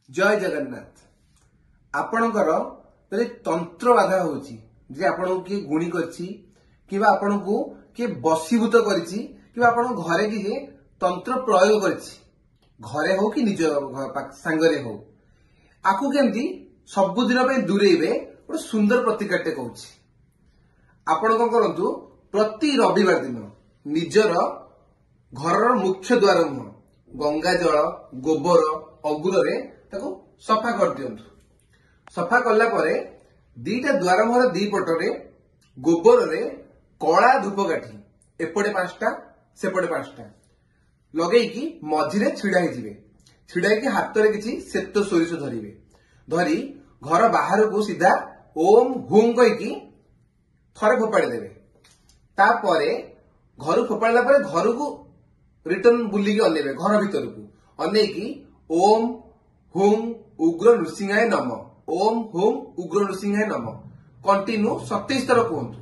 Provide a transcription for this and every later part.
ଜୟ ଜଗନ୍ନାଥ। ଆପଣଙ୍କର ଯଦି ତନ୍ତ୍ର ବାଧା ହଉଛି ଯେ ଆପଣଙ୍କୁ କିଏ ଗୁଣି କରିଛି କିମ୍ବା ଆପଣଙ୍କୁ କିଏ ବଶୀଭୂତ କରିଛି କିମ୍ବା ଆପଣଙ୍କ ଘରେ କିଏ ତନ୍ତ୍ର ପ୍ରୟୋଗ କରିଛି, ଘରେ ହଉ କି ନିଜ ସାଙ୍ଗରେ ହଉ, ଆକୁ କେମିତି ସବୁଦିନ ପାଇଁ ଦୂରେଇବେ ଗୋଟେ ସୁନ୍ଦର ପ୍ରତିକାରଟେ କହୁଛି। ଆପଣ କଣ କରନ୍ତୁ, ପ୍ରତି ରବିବାର ଦିନ ନିଜର ଘରର ମୁଖ୍ୟ ଦ୍ୱାର ମୁହଁ ଗଙ୍ଗା ଜଳ, ଗୋବର, ଅଗୁରରେ ତାକୁ ସଫା କରିଦିଅନ୍ତୁ। ସଫା କଲା ପରେ ଦିଟା ଦ୍ୱାର ମୁହଁର ଦି ପଟରେ ଗୋବରରେ କଳା ଧୂପକାଠି ଏପଟେ 5ଟା ସେପଟେ 5ଟା ଲଗେଇକି ମଝିରେ ଛିଡା ହେଇଯିବେ। ଛିଡା ହେଇକି ହାତରେ କିଛି ସେତ ସୋରିଷ ଧରିବେ, ଧରି ଘର ବାହାରକୁ ସିଧା ଓମ୍ ହୁମ୍ କହିକି ଥରେ ଫୋପାଡ଼ି ଦେବେ। ତାପରେ ଘରୁ ଫୋପାଡ଼ିଲା ପରେ ଘରକୁ ରିଟର୍ନ ବୁଲିକି ଅନେଇବେ, ଘର ଭିତରକୁ ଅନେଇକି ଓମ୍ ହୁମ୍ ଉଗ୍ର ନୃସିଂହାୟ ନମ, ଓମ୍ ହୁମ୍ ଉଗ୍ର ନୃସିଂହାୟ ନମ କଣ୍ଟିନ୍ୟୁ 27 ଥର କୁହନ୍ତୁ।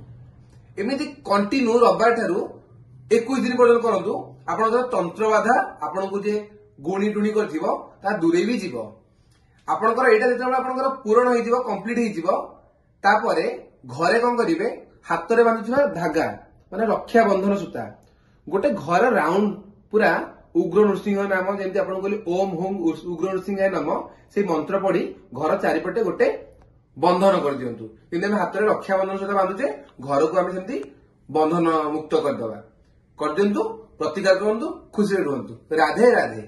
ଏମିତି କଣ୍ଟିନ୍ୟୁ ରବିବାର ଠାରୁ 21 ଦିନ ପର୍ଯ୍ୟନ୍ତ କରନ୍ତୁ। ଆପଣଙ୍କର ତନ୍ତ୍ରବାଧା, ଆପଣଙ୍କୁ ଯେ ଗୁଣି ଟୁଣି କରିଥିବ ତାହା ଦୂରେଇ ବି ଯିବ। ଆପଣଙ୍କର ଏଇଟା ଯେତେବେଳେ ଆପଣଙ୍କର ପୂରଣ ହେଇଯିବ, କମ୍ପ୍ଲିଟ ହେଇଯିବ, ତାପରେ ଘରେ କଣ କରିବେ, ହାତରେ ବାନ୍ଧୁଥିବା ଧାଗା ମାନେ ରକ୍ଷା ବନ୍ଧନ ସୂତା ଗୋଟେ ଘର ରାଉଣ୍ଡ ପୁରା ଉଗ୍ର ନୃସିଂହ ନାମ, ଯେମିତି ଆପଣଙ୍କୁ କହିଲି ଓମ୍ ହୁମ୍ ଉଗ୍ର ନୃସିଂହାୟ ନମ, ସେଇ ମନ୍ତ୍ର ପଢି ଘର ଚାରିପଟେ ଗୋଟେ ବନ୍ଧନ କରିଦିଅନ୍ତୁ। ଯେମିତି ଆମେ ହାତରେ ରକ୍ଷା ବନ୍ଧନ ସୂତା ବାନ୍ଧୁଛେ, ଘରକୁ ଆମେ ସେମିତି ବନ୍ଧନ ମୁକ୍ତ କରିଦବା। କରିଦିଅନ୍ତୁ, ପ୍ରତିକାର କରନ୍ତୁ, ଖୁସିରେ ରୁହନ୍ତୁ। ରାଧେ ରାଧେ।